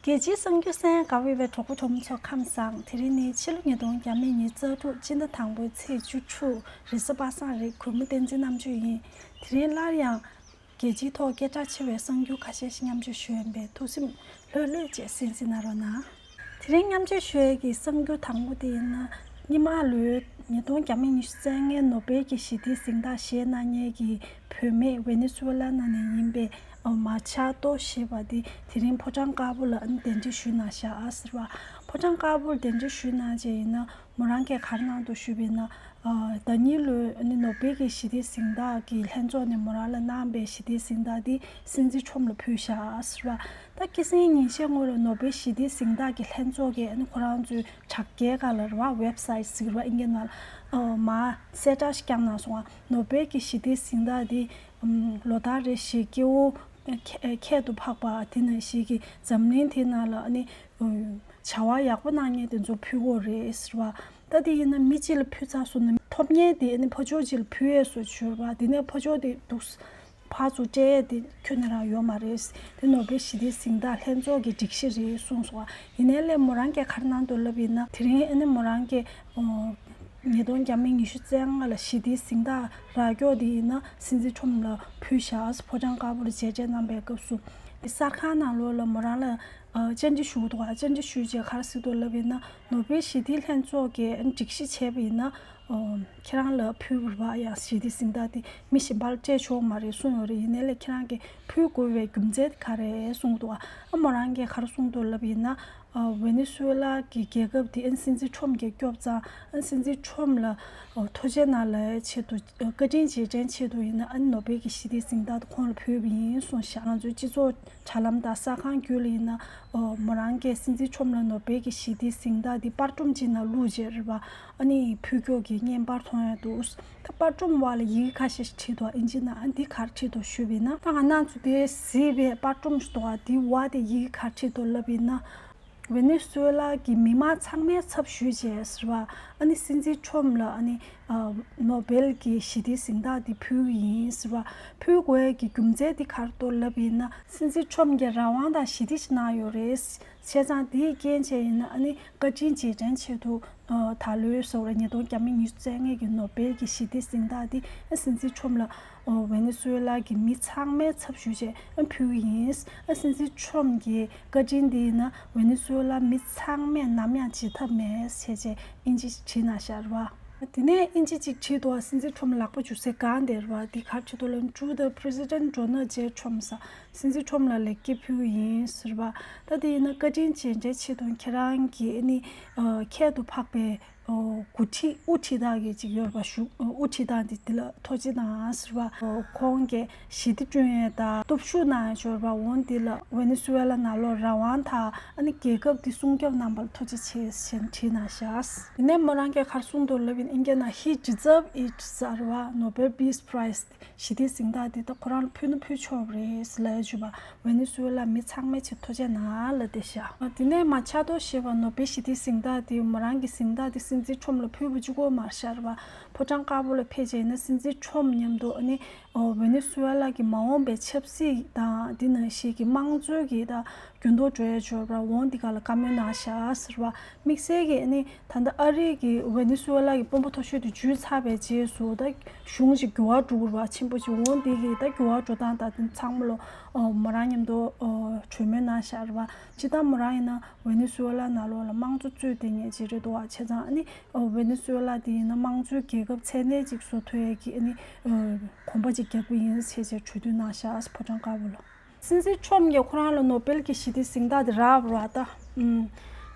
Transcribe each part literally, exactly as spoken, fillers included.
རྒྱལ་སྤྱིའི་གསར་འགྱུར་གསན་གནང་གནང་བའི་གྲོགས་པོ་གྲོགས་མོ་ཚོ་ཁམས་བཟང་། དེ་རིང་ནི་ཕྱི་ལོ་ཉིས་སྟོང་ཉི་ཤུ་རྩ་དྲུག་སྤྱི་ཟླ་དང་པོའི་ཚེས་བཅུ་དྲུག་རེས་གཟའ་པ་སངས་རེད། གུས་མོ་བསྟན་འཛིན་རྣམ་དཔྱོད་ཡིན། དེ་རིང་སླར་ཡང་རྒྱལ་སྤྱིའི་ཐོག་སྐད་གྲགས་ཆེ་བའི་གསར་འགྱུར་ཁ་ཤས་ཤིག་མཉམ་སྤྱོད་ཞུ་ཡིན་པས་ཐུགས་སེམས་ལྷོད་ལྷོད་བྱས་གསན་གཟིགས་གནང་རོགས་གནང་། དེ་རིང་མཉམ་སྤྱོད་ཞུ་ཡས་ཀྱི་གསར་འགྱུར་དང་པོ་དེ་ཡིན་ན། སྔོན་མ་ལོའི་ཉིས་སྟོང་ཉི་ཤུ་རྩ་ལྔའི་ནོ་བེལ་གྱི་ཞི་བདེའི་གཟེངས་རྟགས་བཞེས་གནང་མཁན་གྱི་བུད་མེད་ཝེ་ནེ་སུ་ཝེ་ལ་ནང་ནས་ཡིན་པའི་མ་ཆ་ཏོ་ཞེས་པ་དེ་དེ་རིང་ཕོ་བྲང་དཀར་པོ་ལ་གདན་འདྲེན་ཞུས་གནང་བཞག་ཟེར་བ། ཕོ་བྲང་དཀར་པོར་གདན་འདྲེན་ཞུས་གནང་རྗེས་ཡིན་ན། མོ་རང་གིས་ག་རེ་གནང་འདུག་ཞུས་པ་ཡིན་ན། ཨ། ཟླ་ཉིན་ལོའི་ནོ་བེལ་གྱི་ཞི་བདེའི་གཟེངས་རྟགས་ཀྱི་ལྷན་ཚོགས་ནས་མོ་རང་ལ་གནང་པའི་ཞི་བདེའི་གཟེངས་རྟགས་འདི་སྲིད་འཛིན་ཁྲོམ་ལ་ཕུལ་བཞག་ཟེར་བ། ད་སྐྱེད་སྲིང་ཉིན་ཤས་སྔོན་ལ་ནོ་བེལ་ཞི་བདེའི་གཟེངས་རྟགས་ཀྱི་ལྷན་ཚོགས་ཀྱིས་ཨ་ནི་ཁོ་རང་ཚོའི་དྲ་རྒྱའི་སྒང་ལ་རེད་བ། ཝེབ་སའིཊ་ཟེར་བ་ཨིན་སྐད་ནང་ལ། ཨ། མར་གསལ་བསྒྲགས་ཤིག་བསྐྱངས་གནང་སོང་བ། ནོ་བེལ་གྱི་ཞི་བདེའི་གཟེངས་རྟགས་འདི། ཨམ། ལོ་ལྟར་རེ་བཞིན་སྐྱེ་བོ་ཁྱད་ཁྱད་དུ་འཕགས་པ་དེ་ནང་བཞིན་གྱི་འཛམ་གླིང་དེ་ནང་ལ་ཨ་ནི། ཨ། བྱ་བ་ཡག་པོ་གནང་མཁན་དེ་ཚོ་ཕུལ་དགོས་རེད་ཟེར་བ། ད་དེ་ཡིན་ན་མི་གཅིག་ལ་ཕུལ་ཚར་སོང་ན་ཐོབ་མཁན་དེ་ཨ་ནི་ཕར་ཕྱོགས་གཅིག་ལ་ཕུལ་ཡས་བཟོ་བཅུག་རེད་བ། དེ་ནས་ཕར་ཕྱོགས་དེ་འདུག་ཕར་ཚུར་སྤྲད་ཡས་དེ་ཁྱོན་ནས་རང་ཡོད་མ་རེད། དེ་ནོ་བེལ་ཞི་བདེའི་གཟེངས་རྟགས་ལྷན་ཚོགས་ཀྱི་སྒྲིག་གཞི་རེད་གསུངས་སོང་བ། ཡིན་ནའི་ལས་མོ་རང་གིས་ག་རེ་གནང་འདུག་ལབ་ཡིན་ན། དེ་རིང་ཨ་ནི་མོ་རང་གིས། ཨོ། ཉིས་སྟོང་ཉི་ཤུ་རྩ་ལྔ་ལ་ཞི་བདེའི་གཟེངས་རྟགས་རག་མཁན་དེ་ཡིན་ན་སྲིད་འཛིན་ཁྲོམ་ལ་ཕུལ་བཞག་ཕོ་བྲང་དཀར་པོ་ལ་མཇལ་འཕྲད་གནང་པའི་སྐབས་སུ། གསར་ཁང་ནང་ལོགས་ལ་མོ་རང་ལ། ཨ། བཅར་འདྲི་ཞུ་གི་འདུག་བ། བཅར་འདྲི་ཞུས་རྗེས་ག་རེ་ཟེར་འདུག་ལབ་ཡིན་ན། ནོ་བེལ་ཞི་བདེའི་ལྷན་ཚོགས་ཀྱིས་སྒྲིག་གཞི་བྱས་པ་ཡིན་ན། ཨོ། ཁྱེད་རང་ལ་ཕུལ་དགོས་རེད་བ། ཡང་ཞི་བདེའི་གཟེངས་རྟགས་དེ་མི་གཞན་པ་ལ་སྤྲད་ཆོག་མ་རེད་གསུངས་ཡོད་རེད། ཡིན་ནའི་ལས་ཁྱེད་རང་གིས་ཕུལ་དགོས་པའི་རྒྱུ་མཚན་དེ་ག་རེ་རེད་གསུངས་འདུག་བ། ཨ། མོ་རང་གིས་ག་རེ་གསུངས་འདུག་ལབ་ཡིན་ན། ཨ། ཝེ་ནེ་སུ་ཝེ་ལ་གི་རྒྱལ་ཁབ་དེ་ཨ་ནི་སྲིད་འཛིན་ཁྲོམ་གྱིས་སྐྱོབ་ཙང་། ཨ། སྲིད་འཛིན་ཁྲོམ་ལ། ཨ། ཐུགས་རྗེ་གནང་ལབ་ཡའི་ཆེད་དུ། ཨ། བཀའ་དྲིན་རྗེས་དྲན་ཆེད་དུ་ཡིན་ན་ཨ་ནི་ནོ་བེལ་གྱི་ཞི་བདེའི་གཟེངས་རྟགས་དེ་ཁོང་ལ་ཕུལ་བ་ཡིན་གསུངས་བཞག་ང་ཚོའི་སྤྱི་ཚོགས་དྲ་ལམ་དང་གསར་ཁང་བརྒྱུད་ལ་ཡིན་ན། ཨ། མོ་རང་གིས་སྲིད་འཛིན་ཁྲོམ་ལ་ནོ་བེལ་གྱི་ཞི་བདེའི་གཟེངས་རྟགས་དེ་པར་སྒྲོམ་གཅིག་ནང་བླུགས་བྱས་རེད་བ། ཨ་ནི་ཕུལ་སྐྱོར་གྱི་བརྙན་པར་མཐོང་ཡ་འདུག་ད་པར་སྒྲོམ་འོག་ལ་ཡི་གེ་ཁ་ཤས་ཤིག་བྲིས་འདུག་ཨིན་ཇི་ནང་། ཨ། འདི་ག་རེ་བྲིས་འདུག་ཞུས་པ་ཡིན་ན། ད་ང་རང་ཚོ་དེ་གཟིགས་པའི་པར་སྒྲོམ་ཞིག་འདུག་ཨ། འདི་འོག་དེ་ཡི་གེ་ག་རེ་བྲིས་འདུག་ལབ་པ་ཡིན་ན། ཝེ་ནེ་སུ་ཝེ་ལ་གི་མི་མང་ཚང་མས་ཚབ་ཞུས་བྱས་ཟེར་བ། ཨ་ནི་སྲིད་འཛིན་ཁྲོམ་ལ་ཨ་ནི། ཨ། ནོ་བེལ་གྱི་ཞི་བདེའི་གཟེངས་རྟགས་འདི་ཕུལ་གྱི་ཡིན་ཟེར་བ། ཕུལ་དགོས་ཀྱི་རྒྱུ་མཚན་འདི་ག་རེ་འདུག་ལབ་པ་ཡིན་ན། སྲིད་འཛིན་ཁྲོམ་གྱིས་རང་དབང་དང་ཞི་བདེ་ཞིག་གནང་ཡོད་རེད། བྱས་ཙང་དེའི་རྐྱེན་བྱས་ཡིན་ན་ཨ་ནི་བཀའ་དྲིན་རྗེས་དྲན་ཆེད་དུ། ཨ། ད་ལོའི་སོ་ར་ཉིས་སྟོང་ཉི་ཤུ་རྩ་ལྔ་གི་ནོ་བེལ་གྱི་ཞི་བདེའི་གཟེངས་རྟགས་འདི་ཨ། སྲིད་འཛིན་ཁྲོམ་ལ། ཨ། ཝེ་ནེ་སུ་ཝེ་ལ་གི་མི་ཚང་མས་ཚབ་ཞུས་བྱས་ཨ། ཕུལ་གྱི་ཡིན། ཨ། སྲིད་འཛིན་ཁྲོམ་གྱི་བཀའ་དྲིན་འདི་ཡིན་ན་ཝེ་ནེ་སུ་ཝེ་ལ་མི་ཚང་མས་ནམ་ཡང་བརྗེད་ཐབས་མེད་ཟེར་བྱས་ཨིན་ཇི་བྲིས་གནང་བཞག་རེད་བ། དེ་ནས་ཨིན་ཇི་གཅིག་བྲིས་འདུག་བ། སྲིད་འཛིན་ཁྲོམ་ལག་པ་འཇུ་སའི་སྒང་དེ་རེད་བ། འདི་ག་རེ་བྲིས་འདུག་ལབ་ན། To the President Donald J Trump ཟེར། སྲིད་འཛིན་ཁྲོམ་ལ་ལེགས་སྐྱེས་ཕུལ་གྱི་ཡིན་ཟེར་བ། ད་དེ་ཡིན་ན་བཀའ་དྲིན་རྗེས་དྲན་ཆེད་དུ་ཁྱེད་རང་གིས་ཨ་ནི། ཨ། ཁྱད་དུ་འཕགས་པའི། ཨོ། འགོ་ཁྲིད་དབུ་ཁྲིད་སྟངས་ཀྱི་ཅིག་ཡོད་པ་ཞུ། དབུ་ཁྲིད་སྟངས་དེ་དེ་ལ་ཐུགས་རྗེ་གནང་ཟེར་བ། ཨོ། ཁོང་གིས་ཞི་བདེ་བསྐྲུན་ཡས་དང་སྟོབས་ཤུགས་གནང་ཡས་ཡོད་པ། འོ་འདི་ལ་ཝེ་ནེ་སུ་ཝེ་ལ་ནང་ལོགས་རང་དབང་དང་ཨ་ནི་རྒྱལ་ཁབ་འདི་སྲུང་སྐྱོབ་གནང་པ་ལ་ཐུགས་རྗེ་ཆེ་ཞེས་བྲིས་གནང་བཞག་དེ་ནས་མོ་རང་གིས་ག་རེ་གསུངས་འདུག་ལབ་ཡིན། ཨིན་སྐད་ནང་He deserve it ཟེར་བ། Nobel Peace Prize ཞི་བདེའི་གཟེངས་རྟགས་འདི་ད་ཁོ་རང་ལ་ཕུལ་ན་ཕུལ་ཆོག་རེད་ལབ་ཡ་བྱུང་བ། ཝེ་ནེ་སུ་ཝེ་ལ་མི་ཚང་མའི་ཆེད་ཐུགས་རྗེ་གནང་ལབ་བསྡད་ཤག་དེ་ནས་མ་ཆ་ཏོ་ཞེས་པ་ནོ་བེལ་ཞི་བདེའི་གཟེངས་རྟགས་དེ་མོ་རང་གི་གཟེངས་རྟགས་དེ་སྲིད་འཛིན་ཁྲོམ་ལ་ཕུལ་བ་གཅིག་པོ་མ་རེད་ཤག་རེད་བ། ཕོ་བྲང་དཀར་པོ་ལ་ཕེབས་རྗེས་ནས་སྲིད་འཛིན་ཁྲོམ་མཉམ་དུ་ཨ་ནི། ཨོ། ཝེ་ནེ་སུ་ཝེ་ལ་གི་མ་འོངས་པའི་ཆབ་སྲིད་དང་དེ་ནང་བཞིན་གྱི་དམངས་གཙོའི་གི་ད་འགྱུར་ལྡོག་འགྲོ་ཡ་འབྱོར་བ་འོང་འདི་ག་ལ་བཀའ་མོལ་གནང་ཤག་ཟེར་བ། དམིགས་བསལ་གྱི་ཨ་ནི། ད་ལྟ་ཨ་རི་གི་ཝེ་ནེ་སུ་ཝེ་ལ་གི་དཔོན་པོ་མཐོ་ཤོས་དེ་འཇུས་ཚར་བའི་རྗེས་སུ་ད་གཞུང་ཞིག་འགྱུར་བ་འགྲོ་དགོས་པ་ཆེན་པོ་ཞིག་འོང་། འདི་གི་ད་འགྱུར་བ་འགྲོ་སྟངས་དང་དེ་ཚང་མ་ལོ། ཨོ། མོ་རང་མཉམ་དུ། ཨོ། གྲོས་མོལ་གནང་ཤག་རེད་བ། སྤྱིར་བཏང་མོ་རང་ཡིན་ན་ཝེ་ནེ་སུ་ཝེ་ལ་ནང་ལོགས་ལ་དམངས་གཙོ་རྩོད་བསྡད་མཁན་ཅིག་རེད་འདུག་བ། བྱས་ཙང་ཨ་ནི། ཨོ། ཝེ་ནེ་སུ་ཝེ་ལ་དེ་ཡིན་ན་དམངས་གཙོའི་རྒྱལ་ཁབ་ཚད་ལྡན་ཅིག་བཟོ་ཐུབ་ཡས་ཀྱི་ཨ་ནི། ཨོ། གོམ་པ་ཅིག་རྒྱག་གི་ཡིན་ཟེར་བྱས་གྲོས་བསྡུར་གནང་ཤག་ཕོ་བྲང་དཀར་པོ་ལ། སྲིད་འཛིན་ཁྲོམ་གྱིས་ཁོ་རང་ལ་ནོ་བེལ་གྱི་ཞི་བདེའི་གཟེངས་རྟགས་དེ་རག་པ་རེད་བ་ད། ཨུམ།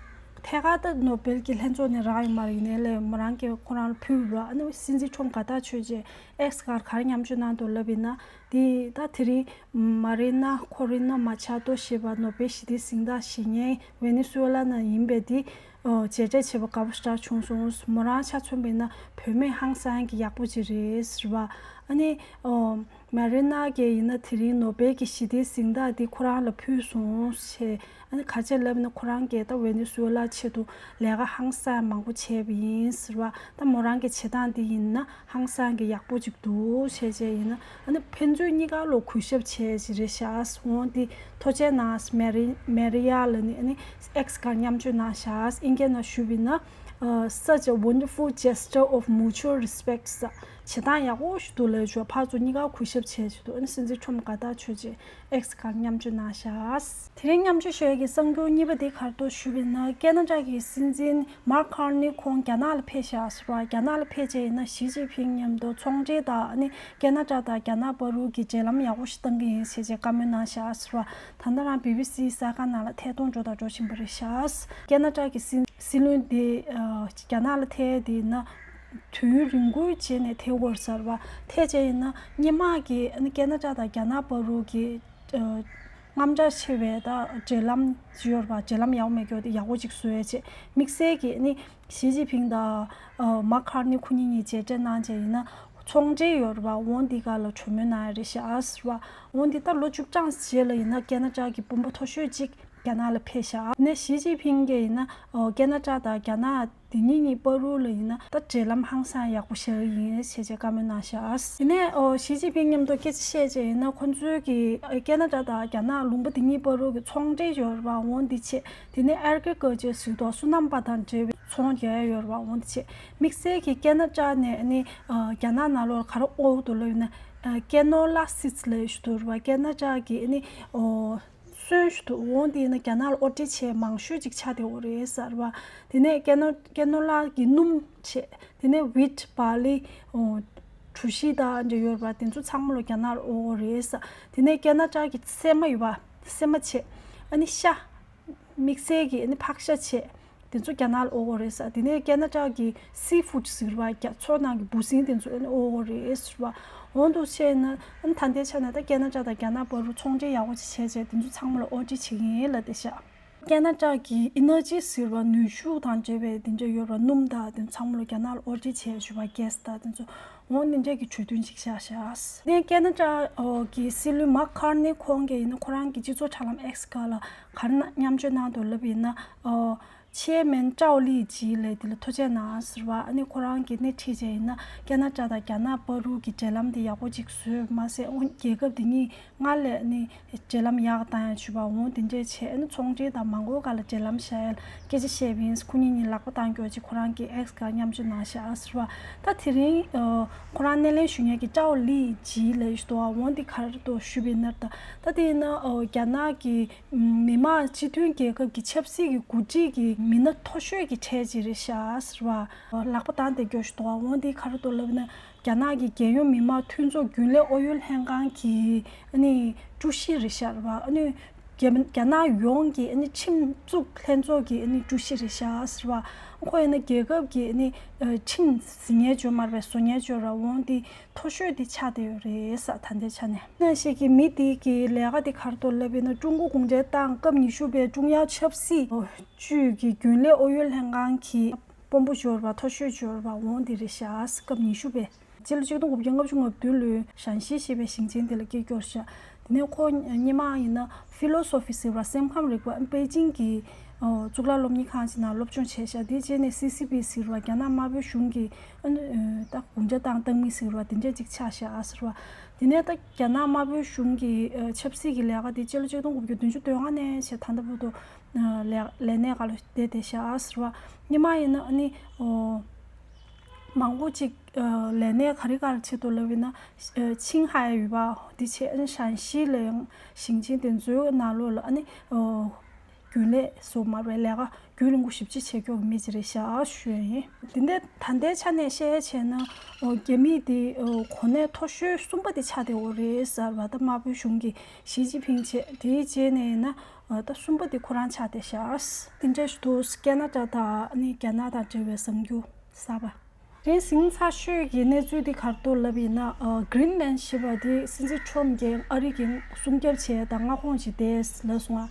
ཐད་ཀར་ད་ནོ་བེལ་གྱི་ལྷན་ཚོགས་ནས་རག་ཡོད་མ་རེད། ཡིན་ནའི་ལས་མོ་རང་གིས་ཁོ་རང་ལ་ཕུལ་བ་རེད་བ། ཨ་ནི་སྲིད་འཛིན་ཁྲོམ་དགའ་ཐག་ཆོད་རྗེས་ཨེགས་སྒང་ག་རེ་མཉམ་སྤྱོད་གནང་འདུག་ལབ་ཡིན་ན། དེ་ད་དེ་རིང་མ་རི་ན་ཁོ་རི་ན་མ་ཆ་ཏོ་ཞེས་པ་ནོ་བེལ་ཞི་བདེའི་གཟེངས་རྟགས་བཞེས་མཁན་ཝེ་ནེ་སུ་ཝེ་ལ་ནང་ཡིན་པའི་དེ། ཨོ། མཇལ་འཕྲད་བྱས་པ་དགའ་པོ་ཞེ་དྲག་བྱུང་སོང་། མོ་རང་ཆ་མཚོན་པ་ཡིན་ན་བུད་མེད་ཧང་སང་གི་ཡག་པོ་ཅིག་རེད་ཟེར་བ། ཨ་ནི་ཨོ། མ་རི་ན་གི་ཡིན་ན་དེ་རིང་ནོ་བེལ་གྱི་ཞི་བདེའི་གཟེངས་རྟགས་འདི་ཁོ་རང་ལ་ཕུལ་སོང་ཞེས། ཨ་ནི་ག་རེ་ལབ་ན་ཁོ་རང་གིས་ད་ཝེ་ནེ་ཛུ་ཝེ་ལ་ཆེད་དུ་ལས་ཀ་ཧང་སང་མང་པོ་བྱས་པ་ཡིན་ཟེར་བ། ད་མོ་རང་གི་བྱེད་སྟངས་འདི་ཡིན་ན་ཧང་སང་གི་ཡག་པོ་ཅིག་འདུག་བྱས་བྱས་ཡིན་ན། ཨ་ནི་ཕན་ཚུན་གཉིས་ཀ་ལོ་གུས་ཞབས་བྱས་ཅིག་རེད་ཤག་འོང་འདི་ཐོ་ཆེན་ནང་མེ་རི་མེ་རི་ཡ་ལ་ནི་ཨ་ནི་ཨེགས་སྒང་མཉམ་སྤྱོད་གནང་ཤག་ཨིན་སྐད་ནང་ཞུས་པ་ཡིན་ན། ཨ། Such a wonderful gesture of mutual respect. བྱེད་སྟངས་ཡག་པོ་ཞིག་འདུག་ལབ་བྱས། ཕར་ཚུར་གཉིས་ཀ་གུས་ཞབས་བྱས་བྱས་འདུག་ཨ་ནི་སྲིད་འཛིན་ཁྲོམ་དགའ་ཐག་ཆོད་བྱས་ཨེགས་སྒང་མཉམ་སྤྱོད་གནང་ཤག་དེ་རིང་མཉམ་སྤྱོད་ཞུ་ཡས་ཀྱི་གསར་འགྱུར་གཉིས་པ་དེ་ག་རེ་འདུག་ཞུས་པ་ཡིན་ན། ཁེ་ན་ཌ་གི་སྲིད་འཛིན་མཱག་ཁར་ནི་ཁོང་རྒྱ་ནག་ལ་ཕེབས་ཤག་ཟེར་བ། རྒྱ་ནག་ལ་ཕེབས་བྱས་ཡིན་ན་ཞི་ཅིན་ཕིང་མཉམ་དུ་ཚོང་འབྲེལ་དང་ཨ་ནི་ཁེ་ན་ཌ་དང་རྒྱ་ནག་བར་དུ་གི་འབྲེལ་ལམ་ཡག་པོ་ཞིག་གཏང་གི་ཡིན་ཟེར་བྱས་བཀའ་མོལ་གནང་ཤག་ཟེར་བ། ད་ལྟ་རང་བི་བི་སི་གསར་ཁང་ནང་ལ་ཐད་གཏོང་འགྲོ་དང་འགྲོ་བཞིན་པ་རེད་ཤག་ཁེ་ན་ཌ་གི་སྲིད་སྲིད་བློན་དེ་ཨ་རྒྱ་ནག་ལ་ཐད་དེ་ཡིན་ན་དུས་ཡུན་རིང་པོའི་རྗེས་ནས་ཐད་ཀྱི་ཡོད་རེད་ཟེར་བ། ཐད་བྱས་ཡིན་ན་སྔོན་མ་གི་ཨ་ནི་ཁེ་ན་ཌ་དང་རྒྱ་ནག་བར་དུ་གི་ཨ་དངངས་འཆར་ཆེ་བའི་ད་འབྲེལ་ལམ་ཅིག་ཡོད་རེད་པ། འབྲེལ་ལམ་ཡག་པོ་མེད་རྒྱུ་དེ་ཡག་པོ་ཅིག་བཟོ་ཡས་བྱས། དམིགས་བསལ་གྱིས་ཨ་ནི་ཞི་ཅིན་ཕིང་དང་ཨ་མཱག་ཁར་ནི་ཁོ་གཉིས་གཉིས་མཇལ་འཕྲད་གནང་བྱས་ཡིན་ན་ཚོང་འབྲེལ་ཡོད་རེད་པ། འོང་འདི་ག་ལ་གྲོས་མོལ་གནང་ཡ་རེད་ཤག་ཟེར་བ། འོང་འདི་ད་ལོ་བཅུ་གྲངས་རྗེས་ལ་ཡིན་ན་ཁེ་ན་ཌ་གི་དཔོན་པོ་མཐོ་ཤོས་གཅིག་རྒྱ་ནག་ལ་ཕེབས་ཤག་ནས་ཞི་ཅིན་ཕིང་གིས་ཡིན་ན་ཨོ་ཁེ་ན་ཌ་དང་རྒྱ་ནག་དེ་གཉིས་གཉིས་བར་དུ་ལ་ཡིན་ན་ད་འབྲེལ་ལམ་ཧང་སང་ཡག་པོ་ཞིག་ཡིན་ཞེས་བྱས་བཀའ་མོལ་གནང་ཤག་དེ་ནས་ཨོ་ཞི་ཅིན་ཕིང་མཉམ་དུ་སྐད་ཆ་བཤད་བྱས་ཡིན་ན་ཁོང་ཚོའི་གི་ཨ་ཁེ་ན་ཌ་དང་རྒྱ་ནག་ལུང་པ་དེ་གཉིས་བར་དུ་གི་ཚོང་འབྲེལ་ཡོད་རེད་པ། འོང་འདི་བྱས། དེ་ནས་ཨེ་གི་ཀལ་ཅར་ཟེར་དུས་སོ་ནམ་པ་དང་འབྲེལ་བའི་ཚོང་རྒྱག་ཡ་ཡོད་རེད་པ། འོང་འདི་བྱས། དམིགས་བསལ་གྱིས་ཁེ་ན་ཌ་ནས་ཨ་ནི་ཨ་རྒྱ་ནག་ནང་ལོགས་ལ་ག་རེ་དབོར་འདུག་ལབ་ཡིན་ན། ཨ་ཀེ་ནོ་ལ་སིཌ་ལབ་ཞིག་འདུག་རེད་པ། ཁེ་ན་ཌ་གི་ཨ་ནི་ཨོ་སོན་ཞིག་འདུག་འོང་འདི་ཡིན་ན་རྒྱ་ནག་ལ་དབོར་འདྲེན་བྱས་མང་ཤོས་ཅིག་ཆགས་བསྡད་ཡོད་རེད་ཟེར་བ། དེ་ནས་ཀེ་ནོ་ཀེ་ནོ་ལ་གི་སྣུམ་བྱས། དེ་ནས་ཝིཊ་བར་ལི་ཨོ་གྲོ་ཞིབ་དང་འབྲེལ་ཡོད་རེད་པ། དེ་ཚོ་ཚང་མ་ལོ་རྒྱ་ནག་ལ་དབོར་རེད་ཟེར། དེ་ནས་ཁེ་ན་ཌ་གི་སྲན་མ་ཡོད་པ། སྲན་མ་བྱས། ཨ་ནི་ཤ། དམིགས་བསལ་གྱི་ཨ་ནི་ཕག་ཤ་བྱས། དེ་ཚོ་རྒྱ་ནག་ལ་དབོར་དགོས་རེད་ཟེར། དེ་ནས་ཁེ་ན་ཌ་གི་སི་ཕུཌ་ཟེར་བ། རྒྱ་མཚོ་ནང་གི་འབུ་སྲིན་དེ་ཚོ་ཨ་ནི་དབོར་དགོས་རེད་ཟེར་བ། འོང་འདུག་བྱས་ན་ཨ་ནི་ད་ལྟའི་ཆ་ནས་ད་ཁེ་ན་ཌ་དང་རྒྱ་ནག་བར་དུ་ཚོང་འབྲེལ་ཡག་པོ་ཅིག་བྱས་བྱས་དེ་ཚོ་ཚང་མ་ལ་དབོར་འདྲེན་བྱེད་ཀྱི་ཡིན་ལབ་བསྡད་ཤག་ཁེ་ན་ཌ་གི་ཨི་ནར་ཇི་ཟེར་བ། ནུས་ཤུགས་དང་འབྲེལ་བའི་དེ་འདྲ་ཡོད་རེད་པ། སྣུམ་དང་དེ་ཚོ་ཚང་མ་ལ་རྒྱ་ནག་ལ་དབོར་འདྲེན་བྱས་བཞག་པ། གྷེ་སི་དང་དེ་ཚོ། འོ་འདི་འདྲས་ཀྱི་གྲོས་མཐུན་ཅིག་བཞག་ཤག་དེ་ཁེ་ན་ཌ་གི་སྲིད་བློན་མཱག་ཁར་ནི་ཁོང་གིས་ཡིན་ན་ཁོ་རང་གི་སྤྱི་ཚོགས་དྲ་ལམ་ཨེགས་སྒང་ལ་ག་རེ་མཉམ་སྤྱོད་གནང་འདུག་ལབ་ཡིན་ན། ཨོ་ཆེ་མེན་ཀྲའོ་ལི་ཇི་ལབ་དེ་ལ་ཐུགས་རྗེ་གནང་ཟེར་བ། ཨ་ནི་ཁོ་རང་གིས་སྣེ་ཁྲིད་བྱས་ཡིན་ན་ཁེ་ན་ཌ་དང་རྒྱ་ནག་བར་དུ་གི་འབྲེལ་ལམ་དེ་ཡག་པོ་ཅིག་བཟོས་མ་ཟད། ཨོ་རྒྱལ་ཁབ་དེ་གཉིས་སྔར་ལས་ནི་འབྲེལ་ལམ་ཡག་བཏང་ཡ་བྱུས་པ། འོང་དེ་འདྲས་བྱས་ཨ་ནི་ཚོང་འབྲེལ་དང་མང་པོ་སྒང་ལ་འབྲེལ་ལམ་བཞག་ཡ་ལ་སྐད་ཆ་བཤད་པ་ཡིན། ཁོ་གཉིས་གཉིས་ལག་པ་བཏང་སྐྱོར་ཅིག་ཁོ་རང་གི་ཨེགས་སྒང་མཉམ་སྤྱོད་གནང་ཤག་ཟེར་བ། ད་དེ་རིང་ཨ་ཁོ་རང་སྣེ་ལེན་ཞུ་མཁན་གྱི་ཀྲའོ་ལི་ཇི་ལབ་ཞིག་འདུག་ཨ། འོང་འདི་ག་རེ་འདུག་ཞུས་པ་ཡིན་ན། ད་ད་དེ་ཡིན་ན་ཨ་རྒྱ་ནག་གི་མི་དམངས་སྤྱི་མཐུན་རྒྱལ་ཁབ་ཀྱི་ཆབ་སྲིད་ཀྱི་འགོ་ཁྲིད་ཀྱི་མི་སྣ་མཐོ་ཤོས་ཀྱི་གྲས་ཅིག་རེད་ཤག་ཟེར་བ། ལག་པ་བཏང་བསྡད་སྐྱོར་ཞིག་འདུག་ཨ། འོང་འདི་ག་རེ་འདུག་ལབ་ན། རྒྱ་ནག་གི་རྒྱལ་ཡོངས་མི་དམངས་འཐུས་ཚོགས་རྒྱུན་ལས་ཨུ་ཡོན་ལྷན་ཁང་གི་ཨ་ནི་ཀྲུའུ་ཞི་རེད་ཤག་རེད་བ། ཨ་ནི་རྒྱ་རྒྱ་ནག་ཡོངས་ཀྱི་ཨ་ནི་ཁྲིམས་བཙུགས་ལྷན་ཚོགས་ཀྱི་ཨ་ནི་ཀྲུའུ་ཞི་རེད་ཤག་ཟེར་བ། ཁོ་ཡིན་ན་རྒྱལ་ཁབ་ཀྱི་ཨ་ནི་ཨ་ཁྲིམས་ཟིན་ཡས་ཅིག་ཡོད་མ་རེད་པས། བཟོ་མཁན་ཅིག་ཡོད་རེད། འོང་འདི་མཐོ་ཤོས་འདི་ཆགས་བསྡད་ཡོད་རེད་ཟེར། ད་ལྟའི་ཆ་ནས་ནང་བཞིན་གྱི་མི་འདི་གི་ལས་ཀ་འདི་ག་རེ་འདུག་ལབ་ཡིན་ན། ཀྲུང་གོ་གུང་ཁྲན་ཏང་སྐབས་ཉི་ཤུ་པའི་ཀྲུང་དབྱང་ཆབ་སྲིད་ཅུས་ཀྱི་རྒྱུན་ལས་ཨུ་ཡོན་ལྷན་ཁང་གི་དཔོན་པོ་ཅིག་ཡོད་རེད་བ། མཐོ་ཤོས་ཅིག་ཡོད་རེད་བ། འོང་འདི་རེད་ཤག་སྐབས་ཉི་ཤུ་པའི། སྤྱི་ལོ་ཆིག་སྟོང་དགུ་བརྒྱ་ལྔ་བཅུ་ང་བདུན་ལོའི་ཞན་ཤི་ཞེས་པའི་ཞིང་ཆེན་དེ་ལ་སྐྱེས་སྐྱོར་ཤག་དེ་ནས་ཁོ་སྔོན་མ་ཡིན་ན་ཕི་ལོ་སོ་ཕི་ཟེར་བ། སེམས་ཁམས་རིག་པ། པེ་ཅིང་གི་ཨོ་གཙུག་ལག་སློབ་གཉེར་ཁང་ཞིག་ནང་སློབ་སྦྱོང་བྱས་ཤག་དེའི་རྗེས་ནས་སི་སི་པི་ཟེར་བ། རྒྱ་ནག་དམར་པོའི་གཞུང་གི་ཨ་ནི་ད་གུང་ཁྲན་ཏང་བཏང་མི་ཟེར་བ་དེ་འདྲས་ཅིག་ཆགས་ཤག་ཨ་ཟེར་བ། དེ་ནས་ད་རྒྱ་ནག་དམར་པོའི་གཞུང་གི་ཨ་ཆབ་སྲིད་ཀྱི་ལས་ཀ་དེ་སྤྱི་ལོ་ཆིག་སྟོང་དགུ་བརྒྱ་བདུན་ཅུ་དོན་ལྔ་ནས་བྱས་ད་ལྟ་བར་དུ་ལས་ལས་གནས་སྒང་ལ་བསྡད་བསྡད་ཤག་ཨ་ཟེར་བ། སྔོན་མ་ཡིན་ན་ཨ་ནི་ཨོ་མང་པོ་ཅིག་ལས་གནས་ག་རེ་ག་རེ་ཆེད་དུ་ལབ་ཡིན་ན། ཆིང་ཧའེ་ཡོད་པ་འདི་བྱས། ཨ་ནི་ཞན་ཤི་ལ་ཡང་ཞིང་ཆེན་དེ་ཚོའི་ནང་ལོགས་ལ་ཨ་ནི་རྒྱུན་ལས་སུ་མར་བའི་ལས་ཀ་རྒྱུན་རིང་པོ་ཞེ་པོ་ཅིག་བྱེད་མཁན་གྱི་མི་ཅིག་རེད་ཤག་ཞུ་ཡ་ཡིན། དེ་འདྲ་ད་ལྟའི་ཆ་ནས་བཤད་བྱས་ན་རྒྱ་མི་དེ་གོ་གནས་མཐོ་ཤོས་གསུམ་པ་དེ་ཆགས་བསྡད་ཡོད་རེད་ཟེར་བ། ད་དམར་པོའི་གཞུང་གི་ཞི་ཅིན་ཕིང་བྱས། དེའི་རྗེས་ནས་ཡིན་ན་ད་གསུམ་པ་དེ་ཁོ་རང་ཆགས་བསྡད་ཤག་དེ་འདྲ་ཞིག་འདུག་ཁེ་ན་ཌ་དང་ཨ་ནི་རྒྱ་ནག་དང་འབྲེལ་བའི་གསར་འགྱུར་གསར་པ། དེ་རིང་ཟིང་ཚ་ཤོས་ཀྱི་གནས་ཚུལ་འདི་ག་རེ་འདུག་ལབ་ཡིན་ན། ཨ་གྷི་རིན་ལན་ཞེས་པ་འདི་སྲིད་འཛིན་ཁྲོམ་གྱིས་ཨ་རི་གི་སྲུང་སྐྱོབ་བྱས་དང་མངའ་ཁོངས་ཤིག་བསྡད་ལབ་སོང་ང་།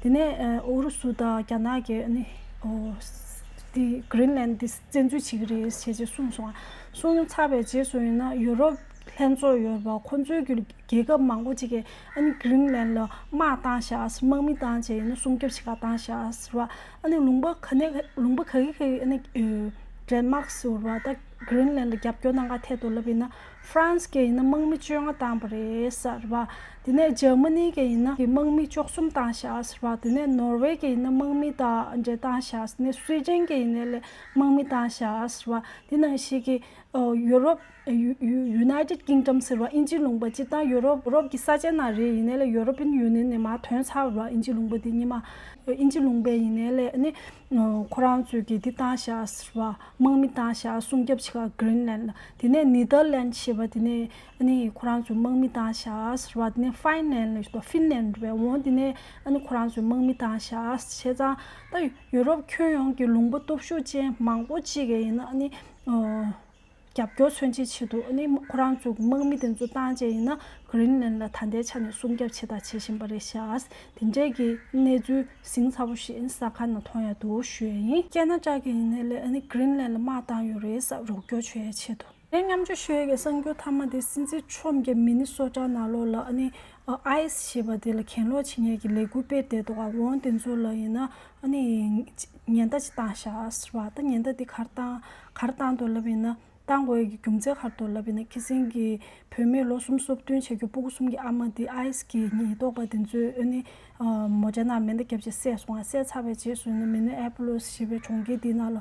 དེ་ནས་ཨ་ཨུ་རུ་སུ་དང་རྒྱ་ནག་གིས་ཨ་ནི་ཨོ་ དེ་Greenland་དེ་བཙན་འཛུལ་བྱེད་ཀྱི་རེད་ཞེས་ཅིག་གསུངས་སོང་། གསུངས་ཚར་བའི་རྗེས་སུ་ཡིན་ན་ཡུ་རོབ་ལྷན་ཚོགས་ཡོད་པ་ཁོང་ཚོའི་གི་རྒྱལ་ཁབ་མང་པོ་ཅིག་གིས་ཨ་ནི་Greenland་ལ་དམག་བཏང་བཞག་དམག་མི་བཏང་བྱས་ཡིན་ན་སྲུང་སྐྱོབ་བྱེད་ག་བཏང་བཞག་ཟེར་བ། ཨ་ནི་ལུང་པ་ག་ནས་ལུང་པ་ག་གི་ག་གི་ཨ་ནི་Denmark་ཟེར་བ་ད་Greenland་ལ་རྒྱབ་སྐྱོར་གནང་ག་ཐད་དུ་ལབ་ཡིན་ན། France་གིས་ཡིན་ན་དམག་མི་བཅོ་ལྔ་བཏང་པ་རེད་ཟེར་བ། དེ་ནས་Germany་གིས་ཡིན་ན་དམག་མི་བཅུ་གསུམ་བཏང་བཞག་ཟེར་བ། དེ་ནས་Norway་གིས་ཡིན་ན་དམག་མི་དང་འདྲ་བཏང་བཞག་དེ་ནས་Sweden་གིས་ཡིན་ན་ལས་དམག་མི་བཏང་བཞག་ཟེར་བ། དེ་ནང་བཞིན་གྱི་ཨོ་ཡུ་རོབ་ཡུ་ཡུ་United Kingdom་ཟེར་བ་དབྱིན་ཇི་ལུང་པ་སྤྱིར་བཏང་ཡུ་རོབ་ཡུ་རོབ་ཀྱི་ས་ཆའི་ནང་རེད། ཡིན་ནའི་ལས་European Union་ནས་མར་ཐོན་ཚར་བ་དབྱིན་ཇི་ལུང་པ་དེ་སྔོན་མ། དབྱིན་ཇི་ལུང་པས་ཡིན་ནའི་ལས་ཨ་ནི་ཁོ་རང་ཚོས་ཀྱི་འདི་བཏང་བཞག་ཟེར་བ། དམག་མི་བཏང་བཞག་སྲུང་སྐྱོབ་བྱེད་ག་Greenland་ལ། དེ་ནས་Netherlands་ཞེས་པ་དེ་ནས་ཨ་ནི་ཁོ་རང་ཚོས་དམག་མི་བཏང་བཞག་ཟེར་བ། དེ་ནས་Finland་ལ་ཞེས་པ་Finland་རེད་པས། འོང་དེ་ནས་ཨ་ནི་ཁོ་རང་ཚོས་དམག་མི་བཏང་བཞག་བྱས་ཙང་ད་ཡུ་རོབ་ཁྱོན་ཡོངས་ཀྱི་ལུང་པ་སྟོབས་ཤུགས་ཅན་མང་པོ་ཅིག་གིས་ཡིན་ན་ཨ་ནི་ཨོ། རྒྱབ་སྐྱོར་མཚོན་ཆེད་ཆེད་དུ་ཨ་ནི་ཁོ་རང་ཚོའི་དམག་མི་དེ་ཚོ་བཏང་བྱས་ཡིན་ན་Greenland་ལ་ད་ལྟའི་ཆ་ནས་སྲུང་སྐྱོབ་བྱེད་དང་བྱེད་བཞིན་པ་རེད་ཤག་དེ་འདྲའི་གི་གནས་ཚུལ་ཟིང་ཚ་པོ་ཞིག་གསར་ཁང་ནང་མཐོང་ཡ་འདུག་ཞུ་ཡ་ཡིན། ཁེ་ན་ཌ་གི་ཡིན་ནའི་ལས་ཨ་ནི་Greenland་ལ་དམག་བཏང་ཡོད་རེད་ཟེར་རོགས་སྐྱོར་བྱེད་ཡ་ཆེད་དུ། ངས་མཉམ་སྤྱོད་ཞུ་ཡ་གི་གསར་འགྱུར་མཐའ་མ་དེ་སྲིད་འཛིན་Trump་གིས་Minnesota་ནང་ལོགས་ལ་ཨ་ནི་ICE་ཞེས་པ་དེ་ལ་གྱེན་ལོག་བྱེད་མཁན་གྱི་ལས་འགུལ་སྤེལ་བསྡད་འདུག་ག་འོང་དེ་ཚོ་ལ་ཡིན་ན་ཨ་ནི་ཉེན་བརྡ་ཅིག་བཏང་བཞག་ཟེར་བ། ད་ཉེན་བརྡ་དེ་ག་རེ་བཏང་ག་རེ་བཏང་འདུག་ལབ་ཡིན་ན། བཏང་དགོས་ཀྱི་རྒྱུ་མཚན་ག་རེ་འདུག་ལབ་ཡིན་ན། ཁྱེད་ཚང་གི་བུད་མེད་ལོ་སུམ་ཅུ་སོ་བདུན་བྱེད་རྒྱུ་སྤུ་གུ་གསུམ་གྱི་ཨ་མ་དེ་ICE་གི་ཉེན་རྟོག་པ་དེ་ཚོས་ཨ་ནི་མོ་ཊ་ནང་མེ་མདའ་བརྒྱབ་བྱས་བསད་སོང་ང་། བསད་ཚར་བའི་རྗེས་སུ་ནི་Minneapolis་ཞེས་པའི་གྲོང་ཁྱེར་དེའི་ནང་ལ་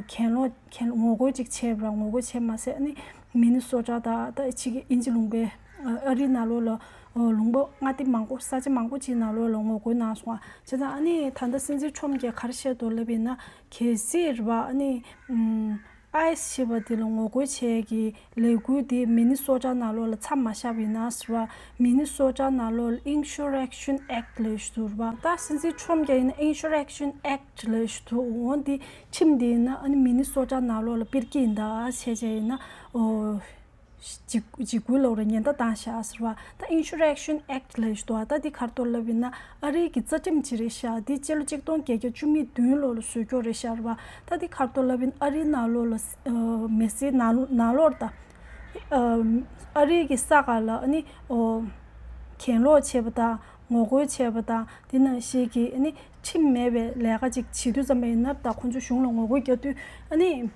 གྱེན་ལོག་གྱེན་ངོ་རྒོལ་ཅིག་བྱས་པ་ར། ངོ་རྒོལ་བྱས་མ་ཟད་ཨ་ནི་Minnesota་དང་ད་ཕྱི་གི་དབྱིན་ཇི་ལུང་པའི་ཨ་རིའི་ནང་ལོགས་ལ་ལུང་པ་མངའ་སྡེ་མང་པོ་ས་ཆ་མང་པོ་ཅིག་ནང་ལོགས་ལ་ངོ་རྒོལ་གནང་སོང་ང་། བྱས་ཙང་ཨ་ནི་ད་ལྟ་སྲིད་འཛིན་Trump་གིས་ག་རེ་བཤད་འདུག་ལབ་ཡིན་ན། གལ་སྲིད་རེད་པ་ཨ་ནི་ཨམ། ICE་ཞེས་པ་དེ་ལ་ངོ་རྒོལ་བྱེད་ཀྱི་ལས་འགུལ་དེ་Minnesota་ནང་ལོགས་ལ་མཚམས་མ་བཞག་པ་ཡིན་ན་ཟེར་བ། Minnesota་ནང་ལོགས་ལ་Insurrection Act་ལབ་ཞིག་འདུག་རེད་པ། ད་སྲིད་འཛིན་Trump་གིས་ཡིན་ན་Insurrection Act་ལབ་ཞིག་འདུག་འོང་དེ་ཁྲིམས་དེ་ཡིན་ན་ཨ་ནི་Minnesota་ནང་ལོགས་ལ་སྤེལ་གྱི་ཡིན་ད་བྱས་བྱས་ཡིན་ན་ཨོ། འཇིགས་འཇིགས་སྐུལ་ལབ་རེད། ཉེན་བརྡ་བཏང་བཞག་ཟེར་བ། ད་Insurrection Act་ལབ་ཞིག་འདུག་ད་འདི་ག་རེ་འདུག་ལབ་ཡིན་ན་ཨ་རིའི་གི་རྩ་ཁྲིམས་ཅིག་རེད་ཤག་འདི་སྤྱི་ལོ་གཅིག་སྟོང་བརྒྱད་བརྒྱ་བཅུ་མེད་བདུན་ལོ་ལ་བཟོས་ཀྱོག་རེད་ཤག་རེད་བ། ད་འདི་ག་རེ་འདུག་ལབ་ཡིན་ཨ་རིའི་ནང་ལོགས་ལ་མི་སེར་ནང་ནང་ལོགས་ད་ཨ་རིའི་གི་ས་ག་ལ་ཨ་ནི་གྱེན་ལོག་བྱས་པ་དང་ངོ་རྒོལ་བྱས་པ་དང་དེ་ནང་བཞིན་གི་ཨ་ནི་ཁྲིམས་མེད་པའི་ལས་ཀ་ཅིག་བྱེད་དུས་ཙམ་པ་ཡིན་ན་ད་ཁོང་ཚོ་གཞུང་ལ་ངོ་རྒོལ་རྒྱག་དུས་ཨ་ནི།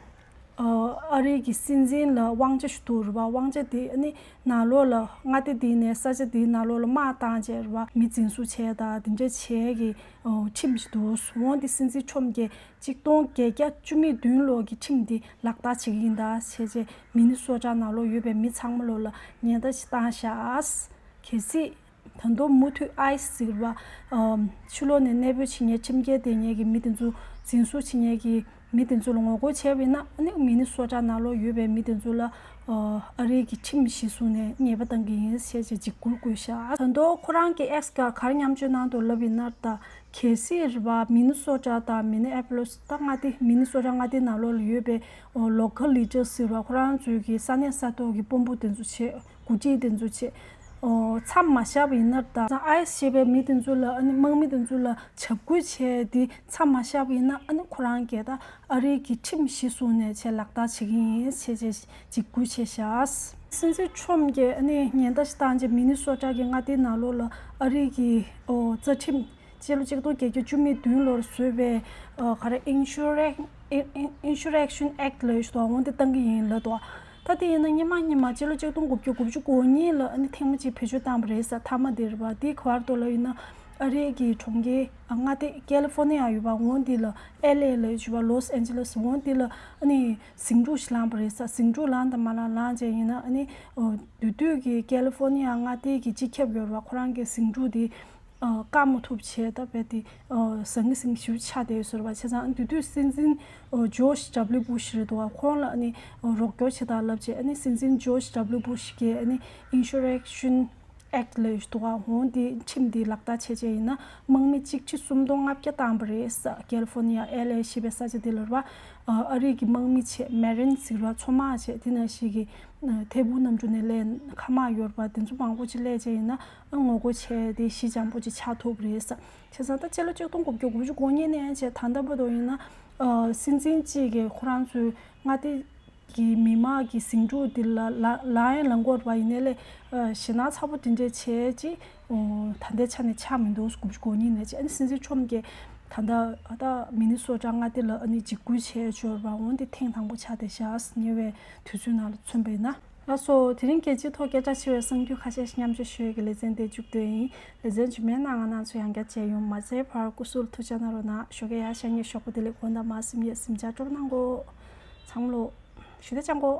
ཨ་རིའི་གི་སྲིད་འཛིན་ལ་དབང་ཆ་ཞིག་འདུག་རེད་བ། དབང་ཆ་དེ་ཨ་ནི་ནང་ལོགས་ལ་མངའ་སྡེ་དེའི་ནས་ས་ཆ་དེའི་ནང་ལོགས་ལ་དམག་བཏང་བྱས་རེད་བ། མི་འཛིན་བཟུང་བྱས་དང་དེ་འདྲ་བྱས་གི་ཁྲིམས་ཞིག་འདུག་འོང་དེ་སྲིད་འཛིན་ཁྲོམ་གྱིས་གཅིག་སྟོང་བརྒྱད་བརྒྱ་བཅུ་མེད་བདུན་ལོ་གི་ཁྲིམས་དེ་ལག་བསྟར་བྱེད་ཀྱི་ཡིན་ད་བྱས་རྗེས་མི་ནི་སོ་ཊ་ནང་ལོགས་ཡོད་པའི་མི་ཚང་མ་ལོ་ལ་ཉེན་བརྡ་ཞིག་བཏང་བཞག་གལ་སྲིད། ད་དུང་མུ་མཐུད་ཨའི་སི་ཟེར་བ། ཕྱི་ལོགས་ནས་གནས་སྤོས་བྱེད་མཁན་ཁྲིམས་འགལ་བསྡད་མཁན་གྱི་མི་དེ་ཚོ་འཛིན་བཟུང་བྱེད་མཁན་གྱི་མི་དེ་ཚོ་ལ་ངོ་རྒོལ་བྱས་པ་ཡིན་ན་ཨ་ནི་མི་ནི་སོ་ཊ་ནང་ལོགས་ཡོད་པའི་མི་དེ་ཚོ་ལ་ཨ་རིའི་གི་ཁྲིམས་གཞིར་བཟུང་ནས་ཉེས་པ་གཏང་གི་ཡིན་ཞེས་བྱས་འཇིགས་སྐུལ་བཀོད་བཞག་ད་དུང་ཁོ་རང་གི་ཨེག་སི་ག་ག་རེ་མཉམ་སྤྱོད་གནང་འདུག་ལབ་ཡིན་ན་ད་གལ་སྲིད་རེད་བ། མི་ནི་སོ་ཊ་དང་མི་ནི་ཨེ་པོ་ལིས་ད་མངའ་སྡེ་མི་ནི་སོ་ཊ་མངའ་སྡེ་ནང་ལོགས་ལ་ཡོད་པའི་ལོ་ཀལ་ལི་ཌར་ཟེར་བ་ཁོ་རང་ཚོའི་གི་ས་གནས་ས་ཐོག་གི་དཔོན་པོ་དེ་ཚོ་བྱས། འགོ་ཁྲིད་དེ་ཚོ་བྱས། ཨོ། མཚམས་མ་བཞག་པ་ཡིན་ན་ད་ཨའི་སི་ཞེས་པའི་མི་དེ་ཚོ་ལ་ཨ་ནི་དམག་མི་དེ་ཚོ་ལ་འཇབ་རྒོལ་བྱས་ཏེ་མཚམས་མ་བཞག་པ་ཡིན་ན་ཨ་ནི་ཁོ་རང་གིས་ད་ཨ་རིའི་གི་ཁྲིམས་གཞི་བཟུང་ནས་བྱས་ལག་བསྟར་བྱེད་ཀྱི་ཡིན་ཞེས་བྱས་འཇིགས་སྐུལ་བྱས་བཞག་སྲིད་འཛིན་ཁྲོམ་གྱིས་ཨ་ནི་ཉེན་བརྡ་ཞིག་བཏང་རྗེས་མི་ནི་སོ་ཊ་གི་མངའ་སྡེའི་ནང་ལོགས་ལ་ཨ་རིའི་གི་ཨོ་རྩ་ཁྲིམས། སྤྱི་ལོ་གཅིག་སྟོང་བརྒྱད་བརྒྱ་བཅུ་མེད་བདུན་ལོར་བཟོས་པའི་ཨ་ག་རེ་Insurrec- In- In- Insurrection Act་ལབ་ཞིག་འདུག་འོང་དེ་བཏང་གི་ཡིན་ལབ་འདུག་ད་དེ་ཡིན་ན་སྔོན་མ་སྔོན་མ་སྤྱི་ལོ་གཅིག་སྟོང་དགུ་བརྒྱ་དགུ་བཅུ་གོ་གཉིས་ལ་ཨ་ནི་ཐེངས་མ་གཅིག་བེད་སྤྱོད་བཏང་བ་རེད་ས་མཐའ་མ་དེ་རེད་པ། དེ་ག་བར་དུ་ལབ་ཡིན་ན་ཨ་རིའི་གི་གྲོང་ཁྱེར་ཨ་མངའ་སྡེ་ཀེ་ལི་ཧྥོ་ནི་ཡ་ཡོད་པ་འོང་དེ་ལ་ཨེལ་ཨེ་ལབ་ཞིག་པ་ལོས་ཨན་ཇི་ལེས་འོང་དེ་ལ་ཨ་ནི་ཟིང་འཁྲུག་ཞིག་ལངས་པ་རེད་ས། ཟིང་འཁྲུག་ལངས་དང་མ་ལངས་ལངས་བྱས་ཡིན་ན་ཨ་ནི་ཨ་དེ་དུས་ཀྱི་ཀེ་ལི་ཧྥོ་ནི་ཡ་མངའ་སྡེ་གི་སྤྱི་ཁྱབ་ཡོད་རེད་པ། ཁོ་རང་གི་ཟིང་འཁྲུག་དེ། ཨ་བཀག་མ་ཐུབ་བྱས་ད་བས་དེ་ཨ་ཟང་ངེ་ཟིང་ཞིག་ཆགས་བསྡད་ཡོད་ཟེར་བ། བྱས་ཙང་དེ་དུས་སྲིད་འཛིན་ཨ་ཇོརྗ་ཌབ་ལིའུ་བུ་ཤི་རེད་འདུག་ཁོང་ལ་ཨ་ནི་ཨ་རོགས་སྐྱོར་བྱེད་དང་ལབ་བྱས་ཨ་ནི་སྲིད་འཛིན་ཇོརྗ་ཌབ་ལིའུ་བུ་ཤི་གིས་ཨ་ནི་Insurrection Act ལབ་ཡོད་འདུག་ག་འོ་འདི་ཁྲིམས་འདི་ལག་བསྟར་བྱས་བྱས་ཡིན་ན་དམག་མི་གཅིག་ཁྲི་སུམ་སྟོང་ལྔ་བརྒྱ་བཏང་བ་རེད་ས། California L A ཞེས་པའི་ས་ཆ་འདི་ལ་རེད་བ། ཨ་རི་གི་དམག་མི་བྱས་Marine ཟེར་བ་མཚོ་དམག་བྱས་དེ་ནང་བཞིན་གྱི་ཐད་འཕུར་གནམ་གྲུ་ནས་སླེབས་མཁའ་དམག་ཡོད་རེད་བ། དེ་ཚོ་མང་པོ་ཅིག་སླེབས་བྱས་ཡིན་ན་ཨ་ངོ་རྒོལ་བྱས་ཏེ་གཞིས་བྱང་པོ་ཅིག་ཆགས་ཐུབ་པ་རེད་ས། བྱས་ཙང་ད་སྤྱི་ལོ་ཆིག་སྟོང་དགུ་བརྒྱ་དགུ་བཅུ་གོ་གཉིས་ནས་བྱས་ད་ལྟ་བར་དུ་ཡིན་ན་ཨ་སྲིད་འཛིན་གཅིག་གིས་ཁོ་རང་ཚོའི་མངའ་སྡེ་གི་མི་དམངས་ཀྱི་ཟིང་འཁྲུག་འདི་ལ་ལ་ལ་ཡང་ལངས་དགོས་པ་ཡིན་ནའི་ལས་ཞེད་སྣང་ཚ་པོ་དེ་འདྲས་བྱས་ཅི་ད་ལྟའི་ཆ་ནས་ཆགས་མི་འདུག་དགུ་བཅུ་གོ་གཉིས་ནས་ཅི་ཨ་ནི་སྲིད་འཛིན་ཁྲོམ་གྱིས་ད་ལྟ་ད་མི་ནི་སོ་ཊ་མངའ་སྡེ་ལ་ཨ་ནི་འཇིགས་སྐུལ་བྱས་ཡོད་པ་འོན་ཏེ་ཐེངས་དང་པོ་ཆགས་བསྡད་ཤག་ཉེ་བའི་དུས་ཚོད་ནང་ལ་མཚོན་པ་ཡིན་ན། ལགས་སོ། དེ་རིང་རྒྱལ་སྤྱིའི་ཐོག་སྐད་གྲགས་ཆེ་བའི་གསར་འགྱུར་ཁ་ཤས་ཤིག་མཉམ་སྤྱོད་ཞུ་ཡས་ཀྱི་ལེ་ཚན་དེ་མཇུག་བསྡུས་ཡིན། ལེ་ཚན་རྗེས་མའི་ནང་ང་རང་ཚོ་ཡང་བསྐྱར་མཇལ་ཡོང་། མ་མཇལ་བར་སྐུ་གཟུགས་ལ་ཐུགས་ཅག་གནང་རོགས་གནང་། ཞོགས་ཀས་ཡར་ཤར་ཉིན་ཞོགས་པ་བདེ་ལེགས། དགོང་དག་མར་སིམ་ཡས་སིམ་ཆ་སྤྲོ་པོ་གནང་གོ། ཚང་མ་ལོ། ཞུ་དེ་ཅང་གོ།